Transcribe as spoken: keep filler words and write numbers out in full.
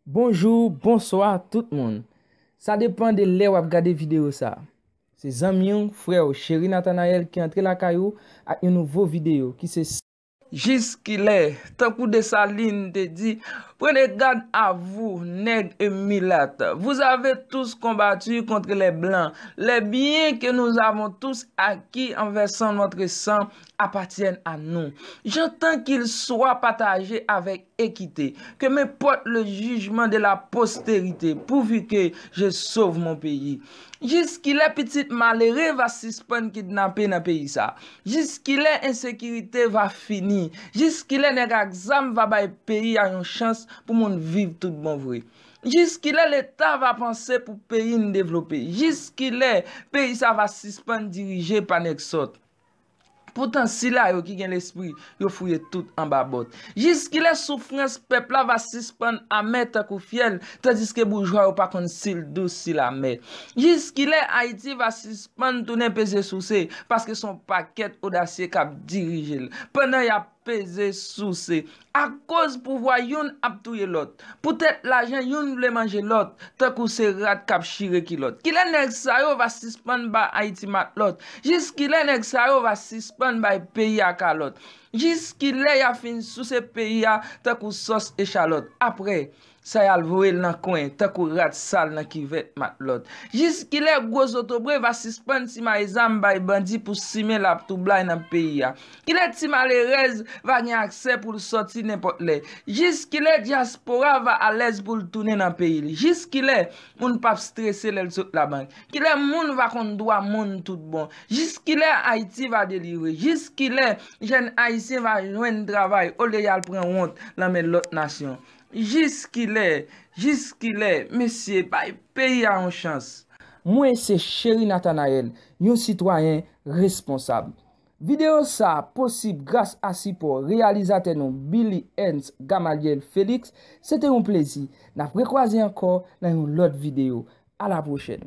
Bonjou, bonswa tout moun. Sa depan de lè w ap gade videyo sa. Se zanmi w, frè w, Cheri Nathanael ki antre lakay ou ak yon nouvo videyo ki se Jiskilè, tankou Desalin te di, prenez garde à vous, nègres et mulattes. Vous avez tous combattu contre les blancs. Les biens que nous avons tous acquis en versant notre sang appartiennent à nous. J'entends qu'ils soient partagés avec équité. Que m'importe le jugement de la postérité, pourvu que je sauve mon pays. Jiskilè pitit malere va sispann kidnape nan peyi sa? Jiskilè ensekirite va fini? Jiskilè nèg ak zam va bay peyi a yon chans pou moun viv tout bon vre? Jiskilè Leta va panse pou peyi n devlope? Jiskilè peyi sa va sispann dirije pa nèg sòt? Poutan sila yo ki gen lespri, yo fouye tout anba bòt. Jiskilè soufrans pèp la va sispann amè tankou fyèl, tandiske boujwa yo pa konn si l dous, si l amè? Jiskilè Ayiti va sispann tounen peze souse, paske se yon pakèt odasye k ap dirije l, pandan y ap peze souse? Akoz pouvwa youn ap touye lòt, poutèt lajan youn vle manje lòt, tankou se rat k ap chire kilòt. Kilè nèg sa yo va sispann ba Ayiti matlòt? Jiskilè nèg sa yo va sispann bay peyi a kalòt? Jiskilè y a fin souse peyi a tankou sòs echalòt? Apre sa, y al voye l nan kwen tankou rat sal nan kivèt matlòt. Jiskilè gwo zotobre va sispann simaye zam bay bandi pou simen laptoublay nan peyi a? Kilè ti malerèz va gen aksè pou l sòti nenpòt lè? Jiskilè dyaspora va alèz pou l tounen nan peyi l? Jiskilè moun p ap strese lè l sot labank? Kilè moun va konn dwa moun tout bon? Jiskilè Ayiti va delivre? Jiskilè jèn ayisyen va jwenn travay olye y al pran wont nan men lòt nasyon? Jiskilè, jiskilè, mesye, bay peyi a yon chans. Mwen se Cheri Nathanael, yon sitwayen responsab. Videyo sa a posib gras a sipò reyalizatè nou Billy Ernst Gamaliel Felix. Se te yon plezi. N ap rekwaze ankò nan yon lòt videyo. A la pwochèn.